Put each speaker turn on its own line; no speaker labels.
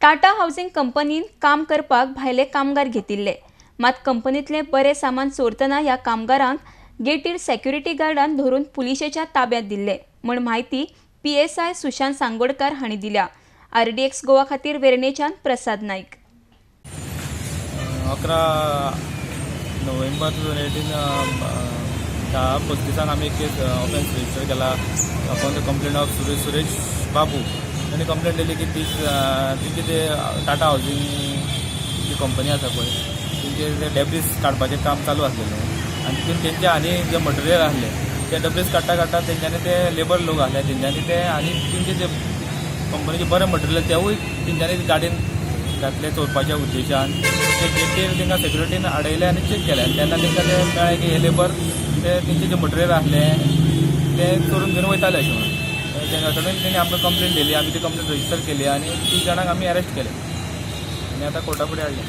Tata housing कंपनीन काम करपाक भायले कामगार घेतिल्ले. मात कंपनीतले बरे सामान चोरतना ह्या कामगारांक गेटीर सेक्युरिटी गार्डान धरून पुलिशेच्या ताब्यात दिल्ले म्हण म्हायती PSI Sushant Sangodkar हांणी दिल्या. RDX Goa खातीर वेर्णेच्यान प्रसाद नाईक.
11 नोव्हेंबर 2018 10:35 आमी एक केस ऑफेन्स रजिस्टर केला upon the complaint of Suresh Babu. तांणी कंप्लेंट दिली की ती तेंचे ते टाटा हावसिंग जी कंपनी आसा पळय, तेंचे ते डेब्रीस काडपाचें काम चालू आसलेलें आनी तितून तेंचे आनी जे मटेरियल आसलें ते डेब्रीस काडटा काडटा तेंच्यांनी ते लेबर लोक आसले, तेंच्यांनी ते आनी तेंचे जे कंपनीचे बरें मटेरियल तेवूय तेंच्यांनी गाडयेन घातले चोरपाच्या उद्देशान. ते गेटीर तांकां सेक्युरिटीन आडयले आनी चॅक केले आनी तेन्ना तांकां ते मेळ्ळें की हे लेबर ते तेंचे जे मटेरियल आसलें तें चोरून घेवन वयताले अशें म्हणून. तेंच्या कडेन तेणी आमकां कंप्लेन दिली. आमी ती कंप्लेन रजिस्टर केली आनी 3 जाणांक आमी अरेस्ट केले आनी आतां कोर्टा फुडें हाडले.